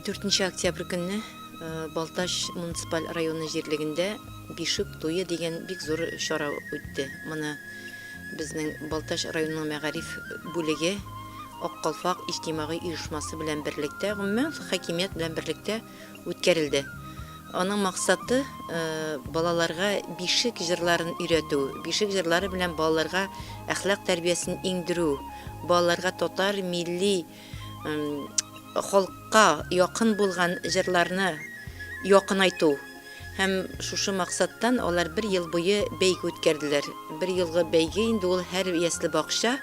Дүртенче октябрь көнне Балтач муниципаль районы җирлегендә Бишек туе дигән бик зур чара үтте. Моны безнең Балтач районының мәгариф бүлеге Ак калфак иҗтимагый оешмасы белән берлектә, гомумән, хакимият белән берлектә үткәрелде. Аның максаты, балаларга бишек җырларын өйрәтү, бишек җырлары белән балаларга әхлак тәрбиясен иңдерү, балаларга татар милли халыкка якын булган җырларны якынайту. Һәм шушы максаттан алар бер ел буе бәйге үткәрделәр. Бер елгы бәйге инде ул һәр ясле бакча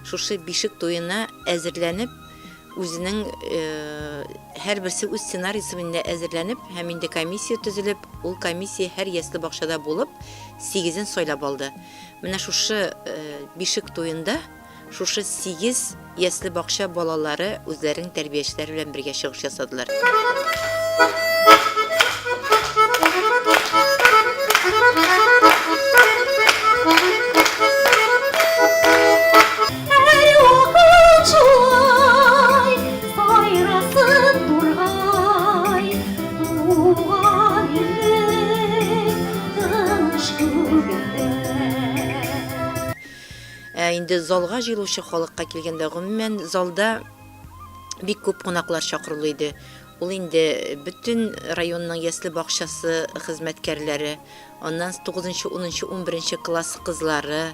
шушы бишек туена әзерләнеп, үзенең һәрберсе үз сценарийсы белән әзерләнеп һәм инде комиссия төзелеп, ул комиссия һәр ясле бакчада булып, сигезен сайлап алды. Менә шушы бишек туенда Шушы сигез ясле-бакча балалары үзләренең тәрбиячеләре белән бергә чыгыш ясадылар. Һәрвакыт шулай сайрасын тургай, Туган илнең тыныч күгендә. Ә инде залга җыелучы халыкка килгәндә, гомумән, залда бик күп кунаклар чакырулы иде. Ул инде бөтен районның ясле бакчасы хезмәткәрләре, аннан тугызынчы, унынчы, унберенче класс кызлары,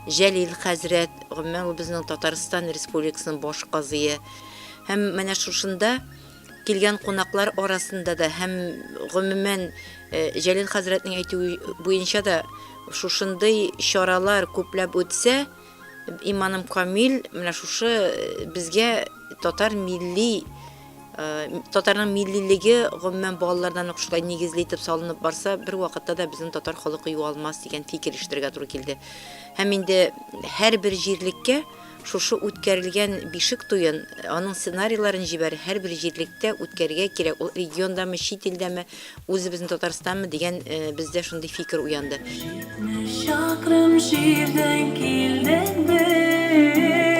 Җәлил хәзрәт, гомумән, ул безнең Татарстан Республикасының баш казые. Һәм менә шушында килгән кунаклар арасында да һәм гомумән Җәлил хәзрәтнең әйтүе буенча да шушындый чаралар күпләп үтсә, иманым камил, менә шушы безгә татар милли татарның миллилеге гомумән балалардан ук шулай нигезле итеп салынып барса, бер вакытта да безнең татар халкы югалмас дигән фикер ишетергә туры килде. Һәм инде һәрбер җирлеккә Шушы үткәрелгән бишек туен, аның сценарийларын җибәр, һәрбер җирлектә үткәрергә кирәк, ул региондамы, чит илдәме, үзебезнең Татарстанмы дигән бездә шундый фикер уянды. 70 чакрым җирдән килдек без.